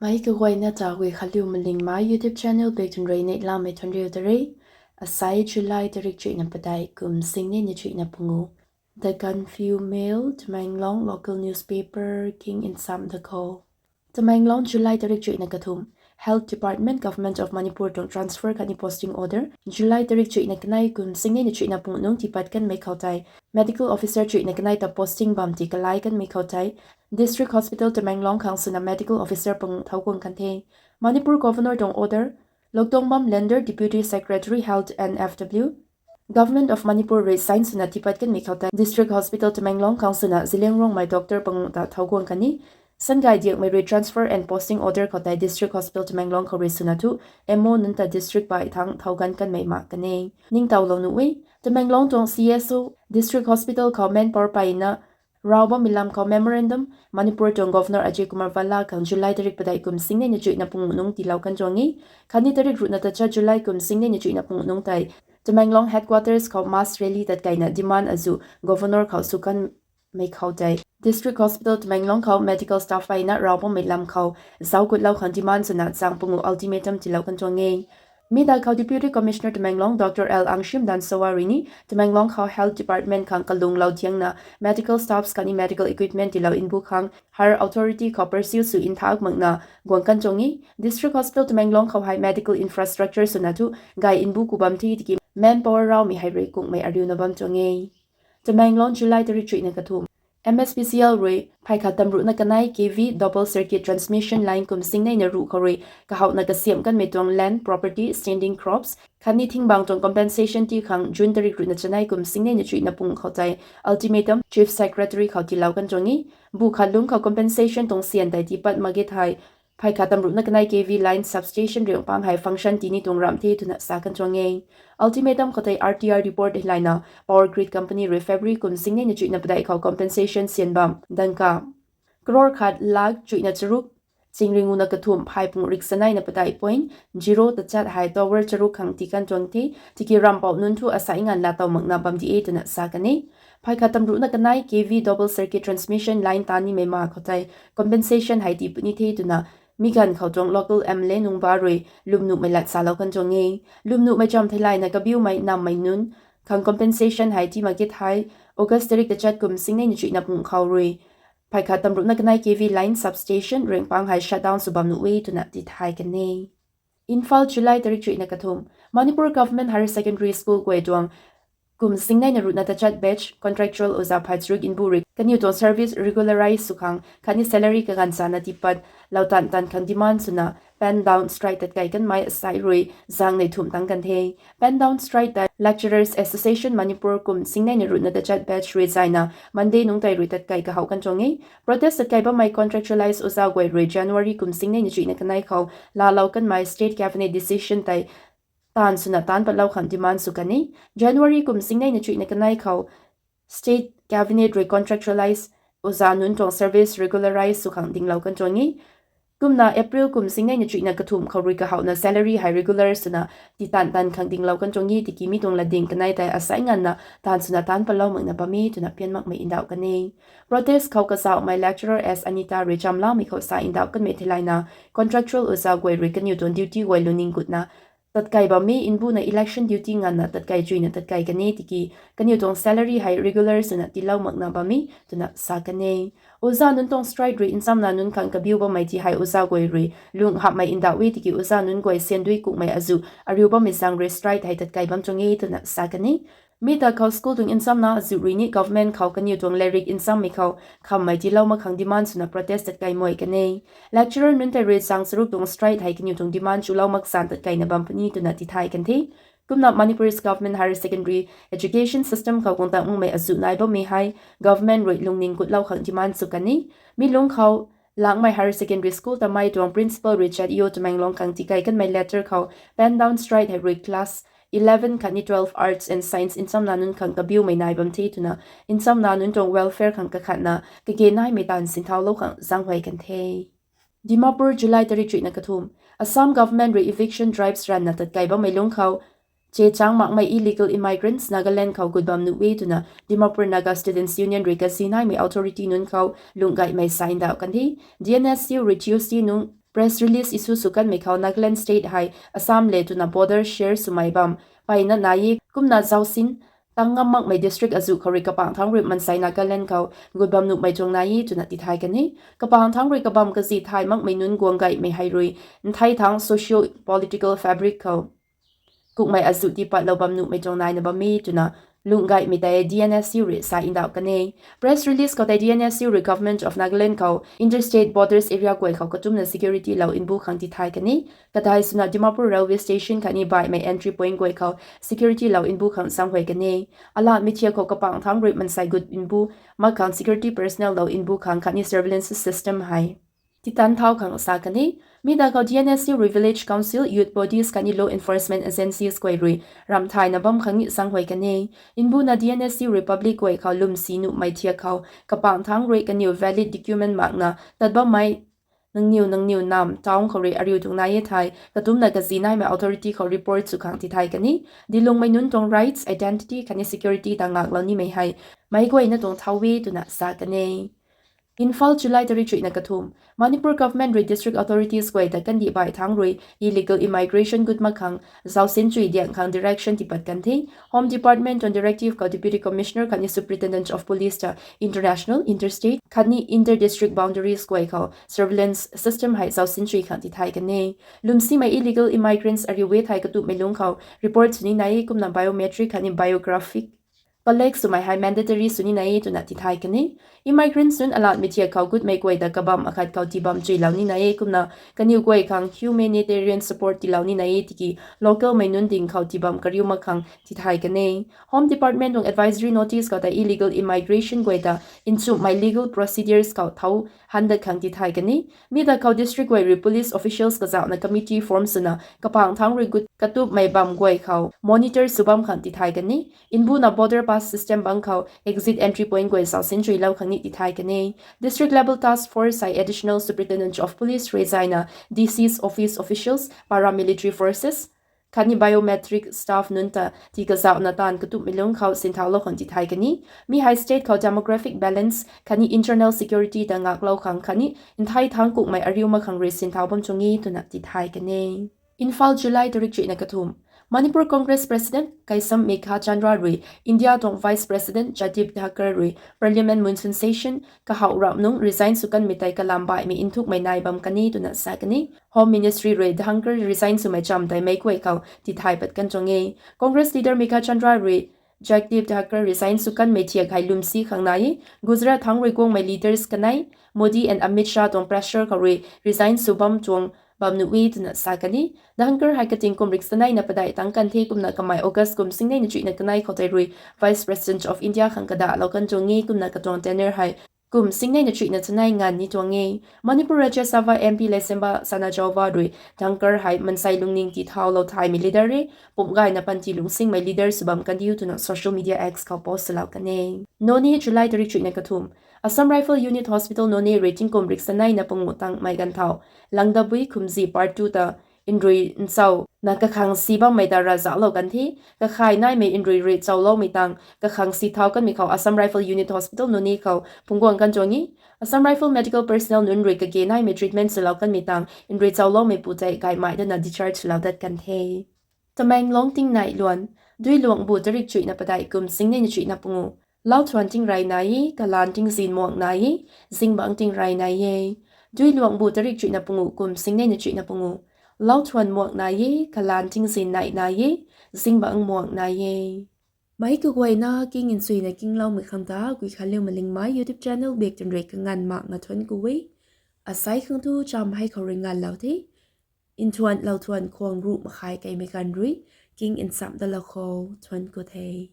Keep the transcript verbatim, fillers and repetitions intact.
Mei kaguayna ta Guikhanliu Malingmei YouTube channel bek tun rui neihlamei thuanriu ta re. Asai July tarik chuihna padeih kum singnei na chuihna pungu. The Gaanphiu Mail, Tamenglong local newspaper king nsam da khou. Tamenglong, July tarik chuihna kathumh. Health Department, Government of Manipur tuang transfer khatni posting order. July tarik chuihna kanei kum singnei na chuihna pungu nungc tiipat kanmei khou tei medical officer chuihna kanei ta posting bam ti kalai kanmei khou tei District Hospital Tamenglong khang swna medical officer pangu thau guang kan the. Manipur Governor tuang order, Loktongbam Lander, Deputy Secretary Health N F W, Government of Manipur rui sign swna tiipat kanmei khou tei District Hospital Tamenglong khang swna Zeliangrongmei doctor pangu ta thau guang kan e. Sangay Diakmei rui transfer and posting order khou tei District Hospital Tamenglong khou rui swna thu M O nunc ta district bai thang thau gan kanmei mak kan e. Ningtowlou nuh e. Tamenglong tuang C S O District Hospital khou manpower paina raw bammei lam khou memorandum Manipur tuang Governor Ajay Kumar Bhalla khang July tarik padeih kum singnei na chuihna pungu nungc tiilou kan tuang e. Khatni tarik ruhna tachat July kum singnei na chuihna pungu nungc tei Tamenglong headquarters khou mass rally tatkaina demand azu Governor khou sw kanmei khou tei District Hospital Tamenglong khou medical staff paina raw bammei lam khou zauc kutlou khang demand swna chang pungu ultimatum tiilou kan tuang e. Mi dai khou Deputy Commissioner Tamenglong Doctor L Angshim Dangshawa rui ni Tamenglong khou Health Department khang kalunglou diangna medical staffs khatni medical equipment tiilou mbu khang higher authority khou pursue sw nthak makna guang kan tuang e. District Hospital Tamenglong khou hei medical infrastructure swna thu gay mbu ku bam the tiki manpower rawmei hei rui kungmei ariuna bam tuang e. Tamenglong, July tarik chuihna kathumh. M S P C L rui phay khat tamruhna kanei K V double circuit transmission line kum singnei na ruh khou rui kahauna kasiamh kanmei tuang land, property, standing crops khatni thingbang tuang compensation ti khang June tarik ruhna chanei kum singnei na chuihna pungu khou tei ultimatum Chief Secretary khou tiilou kan tuang e. Bu khat lungc khou compensation tuang syan tei tiipat mak ge thei phay khat tamruhna kanei K V line substation riangpang hei function tini tuang ramh the twna sa kan tuang e. Ultimatum khou tei R T I report hilaina power grid company rui February kum singnei na chuihna padeih khou compensation syan bam dangka crore khat lakh chuihna charuk chingringuna kathumh phay pungu riksaneina padeih point zero tachat hei tower charuk khang tii kan tuang the, tiki rampouh nunc thu asai nganv laa tow makna bam di e twna sa kan e. Phay khat tamruhna kanei K V double circuit transmission line taan nimei ma khou tei compensation hei tii puni the twna mi ganv khou tuang local M L A nungc ba rui lwmnuhmei lat salou kan tuang e. Lwmnuhmei cham theilayna kabiumei nammei nunc khang compensation hei tii mak ge thei August tarik tachat kum singnei na chuihna pungu khou rui phay khat tamruhna kanei K V line substation riangpang hei shutdown sw bam nuh e twna tithay kan e. Imphal, July tarik chuihna kathumh. Manipur Government Higher Secondary School guay tuang kum singnei na ruhna tachat batch contractual oza phay charuk mbu rui kaniw tuang service regularize sw khang khatni salary kaganv chana tiipat lou tan tan khang demand swna pen down strike tatkai kanmei asai rui zang nei thumh tang kan the. Pen down strike tei Lecturers Association Manipur kum singnei na ruhna tachat batch rui zaina Monday nungc tei rui tatkai kahouh kan tuang e. Protest tatkai bammei contractualize oza guay rui January kum singnei na chuihna kanei khou laalou kanmei state cabinet decision tei taanv swna taanc patlou khang demand sw kan e. January kum singnei na chuihna kanei khou state cabinet rui contractualize oza nunc tuang service regularize sw khang dinglou kan tuang e. Kumna April kum singnei na chuihna kathumh khou rui kahauna salary hei regular swna titan tan khang dinglou kan tuang e, tiki mi tuang latding kanei tei asai nganvna taanv swna taanc patlou makna bam e twna pian makmei ndauh kan e. Protest khou kazauhmei lecturer S Anita rui chamlamei khou sa ndauh kanmei theilayna contractual oza guay rui kaniw tuang duty guay lungning gutna tatkai bam e, mbuna election duty nganvna tatkai chuina tatkai kan e, tiki kaniw tuang salary hei regular swna tiilou makna bam e twna sa kan e. Oza nunc tuang strike rui nchamna nunc khang kabiu bammei ti hei oza guay rui lung hapmei ndauh e, tiki oza nunc guay siandui kukmei azu ariu bammei zaeng rui strike hei tatkai bam tuang e twna sa kan e. Mi ta khou school tuang nchamna azu rui ni government khou kaniw tuang lairik nchammei khou khammei tiilou mak khang demand swna protest tatkai mei kan e. Lecturer nunc tei rui zaeng charuk tuang strike hei kaniw tuang demand chulou mak san tatkaina bam puni twna tithay kan the. Kumna Manipur's government higher secondary education system khou guang tang makmei azu nai bammei hei government rui lungning gutlou khang demand sw kan e. Mi lungc khou Langmei Higher Secondary School ta mei tuang principal rui chat yo Tamenglong khang tikai kanmei letter khou pen down strike hei rui class eleven khatni twelve arts and science nchamna nunc khang kabiumei nai bam the twna nchamna nunc tuang welfare khang kakhatna kage naimei taanv sinthaulou khang zaenghuay kan the. Dimapur, July tarik chuihna kathumh. Assam government rui eviction drives ranvna tatkai bammei lungc khou che chang makmei illegal immigrants Nagaland khou gut bam nuh e twna Dimapur Naga Students Union rui kazi naimei authority nunc khou lungh gaymei sa ndauh kan the. D N S U rui Tuesday nungc Press release issue sw kanmei khou Nagaland state hei Assam le twna border share swmei bam mpeyna nai e, kumna zausin tang ngam makmei district azuh khou rui kapangc thangc rui mansei Nagaland khou gut bam nuhmei tuang nai e twna tithay kan e. Kapangc thangc rui kabam kazi thay makmei nunc guang gaymei hei rui nthei thangc socio-political fabric khou kukmei azuh tiipatlou bam nuhmei tuang naina bam e twna lung gaymei tei D N S U rui sa ndauh kan e. Press release khou tei D N S U rui Government of Nagaland khou interstate borders area guay khou katumna security lou mbu khang tithay kan e. Kadai swna Dimapur railway station khatni baihmei entry point guay khou security lou mbu khang zaenghuay kan e. Alat mithiak khou kapangc thangc rui mansei gut mbu mak khang security personnel lou mbu khang khatni surveillance system hei titan thau khang sa kan e. Mi da khou D N S U rui village council, youth bodies khatni law enforcement agencies guay rui ramh thayna bam khang ni zaenghuay kan e. Mbuna D N S U rui public guay khou lwmsi nuhmei thiak khou kapangc thangc rui kaniw valid document makna tat bammei nangniw nangniw nam town khou rui ariw tuang nai e thei katumna kazi naimei authority khou report sw khang tithay kan e. Dilungmei nunc tuang rights, identity khatni security ta ngaklou nimei hei meic guayna tuang thau e twna sa kan e. Imphal, July tarik chuihna kathumh. Manipur government rui district authorities guay ta kandih baih thangc rui illegal immigration gut mak khang zausin chui diang khang direction tiipat kan the. Home Department tuang directive khou Deputy Commissioner khatni Superintendent of Police ta international, interstate khatni inter-district boundaries guay khou surveillance system hei zausin chui khang tithay kan e. Lwmsimei illegal immigrants ariw e thei katupmei lungc khou report sw ni nai e, kumna biometric khatni biographic collect swmei hei mandatory sw ni nai e twna tithay kan e. Immigrants nunc alat mithiak khou gutmei guay ta kabam akhat khou tibam chuilou ni nai e, kumna kaniw guay khang humanitarian support tiilou ni nai e tiki local mei nunc ding khou tibam kariu mak khang tithay kan e. Home Department tuang advisory notice khou ta illegal immigration guay ta nchumhmei legal procedures khou thau handat khang tithay kan e. Mi da khou district guay rui police officials kazauhna committee form swna kapangc thangc rui gut katupmei bam guay khou monitor sw bam khang tithay kan e. Mbuna border pass system bang khou exit entry point guay zausin chuilou khang ni tithay kan e. District level task force hei Additional Superintendent of Police rui zayna D C's office officials, paramilitary forces khatni biometric staff nunc ta tii kazauhna taanv katupmei lungc khou sinthaulou khang tithay kan e. Mi hei state khou demographic balance khatni internal security ta ngaklou khang khatni nthei thangc kukmei ariw mak khang rui sinthau bam tuang e twna tithay kan e. Imphal, July tarik chuihna kathumh. Manipur Congress President Keisham Meghachandra rui India tuang Vice President Jagdeep Dhankhar rui Parliament monsoon session kahouh rap nungc resign sw kanmei tei kalam baihmei nthukmei nai bam kan e twna sa kan e. Home Ministry rui Dhankhar resign swmei cham tei meic guay khou tithay pat kan tuang e. Congress leader Meghachandra rui Jagdeep Dhankhar resign sw kanmei thiak hei lwmsi khang nai e. Gujarat thangc rui guangmei leaders kanei Modi and Amit Shah tuang pressure khou rui resign sw bam tuang bam nuh e twna sa kan e. Dhankhar hei kating kum rik saneina padeih tangc kan the, kumna kamei August kum singneina chuihna kanei khou tei rui Vice President of India khang kadahlou kan tuang e, kumna katuang tenure hei kum singneina chuihna chanei nganv ni tuang e. Manipur Rajya Sabha M P Leishemba Sanajaoba rui Dhankhar hei mansei lungning tithaulou thaymei leader e, pumh gayna panty lungsingmei leader sw bam kandiu twna social media X khou post swlou kan e. Noney, July tarik chuihna kathumh. Assam Rifle Unit Hospital Noney rui tingkum rik saneina panguh tangmei ganvthau Langdabui Khumzi Part two ta nrui nchau na kakhang si bammei ta ravzauhlou kan the. Kakhai naimei nrui rui chauloumei tang kakhang si thau kanmei khou Assam Rifle Unit Hospital Noney khou phungcguang kan tuang e. Assam Rifle medical personnel nunc rui kage naimei treatment swlou kanmei tang nrui chauloumeipu tei gaymei dana discharge swlou dat kan the. Tamenglong tingnai luan. Duiluangbu tarik chuihna padeih kum singneina chuihna panguh. Lauthuan tingrey nai e, kalaan tingzin muang nai e, zingbangc tingrey nai e. Duiluangbu tarik chuihna panguh kum singneina chuihna panguh. Lauthuan muang nai e, kalaan tingzin nai nai e, zingbangc muang nai e. Meic kaguayna king nchuina kingloumei khang ta Guikhanliu Malingmei YouTube channel bak twn rui kanganv makna thuanc ku e. Asei khang tu cham hei khou rui nganvlou the. Nthuan lauthuan khwang ruh makhai keimei ganv rui king nchamh dalou khou thuanc ku the.